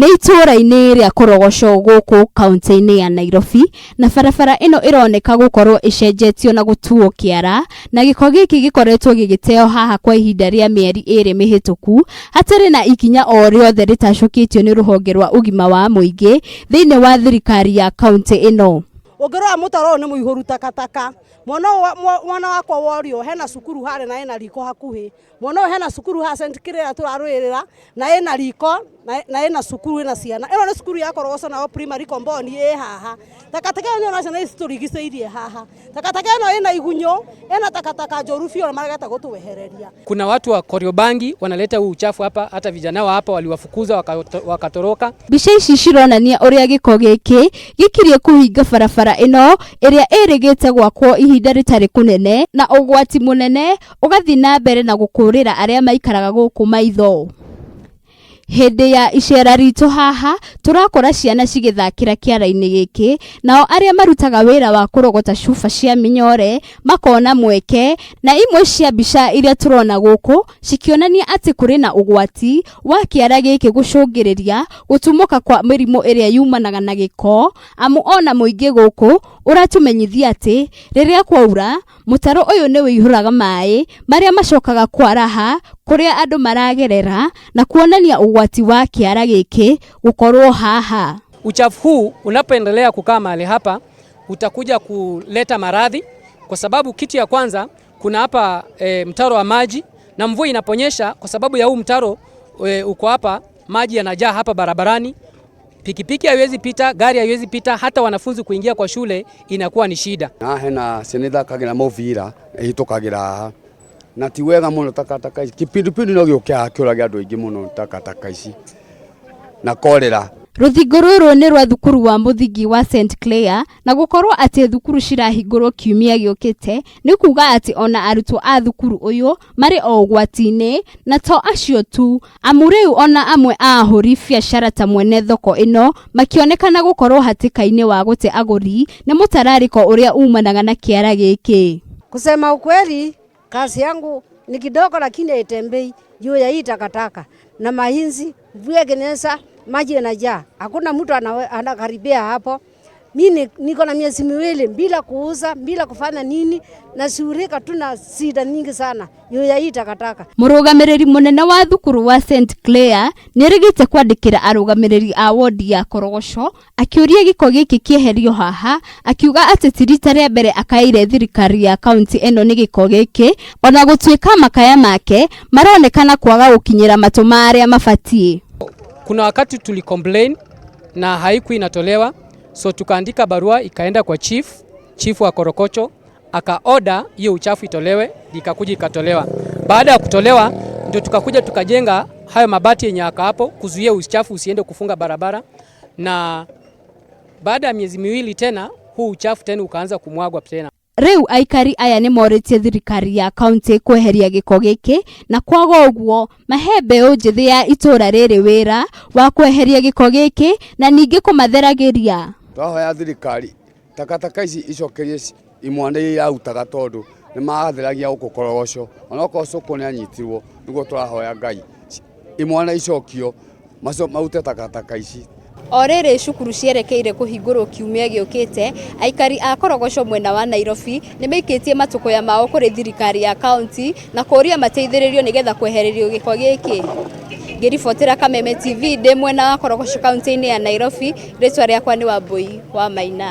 Nĩ itũũra-inĩ rĩa Korogocho gũkũ kaunti-inĩ ya Nairobi, na barabara ĩno ĩroneka gũkorwo ĩcenjetio na gũtuo kĩara, na gĩko gĩkĩ gĩkoretwo gĩgĩteo haha kwa ihinda rĩa mĩeri ĩrĩ mĩhĩtũku, hatarĩ na ikinya o rĩothe rĩtacũkĩtio nĩ rũhonge rwa ũgima wa mũingĩ thĩinĩ wa thirikari ya kaunti ĩno. Ũngĩrora mũtaro ũyũ nĩ mũihũru takataka. Mwana ũyũ mwana wakwa worio hena cukuru harĩa na ĩna riko hakuhĩ. Mwana ũyũ hena cukuru haha St Clair tũrarũĩrĩra na ĩna riko na ĩna cukuru ĩna ciana. Ĩno nĩ cukuru ya Korogoco nayo primary compound ĩ haha. Takataka ĩyo nĩ ciana ici tũrigicĩirie haha. Takataka ĩno ĩna igunyũ, ĩna takataka njũru biũ na maregete gũtwehereria. Kuna watu wa Kariobangi wanaleta huu uchafu hapa, hata vijana wa hapa waliwafukuza wakatoroka. Mbica ici cironania ũrĩa gĩko gĩkĩ gĩkirie kũhinga barabara ĩno ĩrĩa ĩrĩgĩte gwakwo ihinda rĩtarĩ kũnene, na ũgwati mũnene ũgathiĩ na mbere na gũkũrĩra arĩa maikaraga gũkũ maitho. Hĩndĩ ya icera ritũ haha tũrakora ciana cigĩthakĩra kĩara-inĩ gĩkĩ, nao arĩa marutaga wĩra wa kũrogota cuba cia mĩnyore makona mweke, na imwe cia mbica iria tũrona gũkũ cikĩonania atĩ kũrĩ na ũgwati wa kĩara gĩkĩ gũcũngĩrĩria gũtumũka kwa mĩrimũ ĩrĩa yumanaga na gĩko, amu ona mũingĩ gũkũ ũratũmenyithia atĩ rĩrĩa kwaura mũtaro ũyũ nĩ ũihũraga maĩ marĩa macokaga kwaraha kũrĩa andũ maragerera, na kuonania ũgwati wa kĩara gĩkĩ gũkorwo haha. Uchafu huu unapoendelea kukaa mahali hapa utakuja kuleta maradhi, kwa sababu kitu ya kwanza kuna hapa mtaro wa maji, na mvua inaponyesha, kwa sababu ya huu mtaro uko hapa, maji yanajaa hapa barabarani, pikipiki haiwezi pita, gari haiwezi pita, hata wanafunzi kuingia kwa shule inakuwa ni shida. Na hena ciana ithakagira mũbira ihĩtũkagĩra haha na ti wega mũno takataka ici kĩpindupindu no gĩũke haha kĩũrage andũ aingĩ mũno takataka ici na korera. Rũthingo rũrũ nĩ rwa thukuru wa mũthingi wa St Clair, na gũkorwo atĩ thukuru cirahingũrwo kiumia gĩũkĩte nĩ kuga atĩ ona arutwo a thukuru ũyũ marĩ o ũgwati-inĩ, na to acio tu, amu rĩu ona amwe a ahũri biacara ta mwene thoko ĩno makĩonekana gũkorwo hatĩka-inĩ wa gũte agũri nĩ mũtararĩko ũrĩa umanaga na kĩara gĩkĩ. Kusema ukweli, kazi yangu ni kidogo, lakini haitembei juu ya hii takataka na mainzi. Mvua ikinyesha maji yanajaa, hakuna mtu anakaribia hapo. Mimi niko na miezi 2 bila kuuza, bila kufanya nini, na shughulika tu na shida nyingi sana juu ya hii takataka. Mũrũgamĩrĩri mũnene wa thukuru wa St Clair nĩerĩgĩte kwandĩkĩra arũgamĩrĩri a wodi ya Korogoco akĩũria gĩko gĩkĩ kĩeherio haha, akiuga atĩ ti rita rĩa mbere akaĩire thirikari ya kaunti ĩno nĩ gĩko gĩkĩ, ona gũtuĩka makaya make maronekana kwaga gũkinyĩra matũ ma arĩa mabatiĩ. Kuna wakati tulicomplain na haiku inatolewa, so tukaandika barua ikaenda kwa chief wa Korokocho akaorder hiyo uchafu itolewe, ikakuja ikatolewa. Baada ya kutolewa ndio tukakuja tukajenga hayo mabati yenye yako hapo kuzuia uchafu usiende kufunga barabara, na baada ya miezi 2 tena huu uchafu tena ukaanza kumwagwa tena. Rĩu aikari aya nĩ morĩtie thirikari ya kaunti kweheria gĩko gĩkĩ, na kwaga ũguo mahe mbeũ njĩthĩ ya itũũra rĩrĩ wĩra wa kweheria gĩko gĩkĩ na ningĩ kũmatheragĩria. Twahoya thirikari takataka ici icokerie imwana iria irarutaga tondũ nĩ maratheragia gũkũ Korogoco, onokorwo cũkũ nĩ anyitirwo, nĩguo tũrahoya Ngai imwana icokio marute takataka ici. O rĩrĩ cukuru cierekeire kũhingũrwo kiumia gĩũkĩte, aikari a Korogoco mwena wa Nairobi nĩ maikĩtie matũkũya mao kũrĩ thirikari ya kaunti na kũũria mateithĩrĩrio nĩgetha kwehererio gĩko gĩkĩ. Ngĩribotera Kameme TV ndĩ mwena wa Korogoco kaunti-inĩ ya Nairobi, rĩtwa rĩakwa nĩ Wambui wa Maina.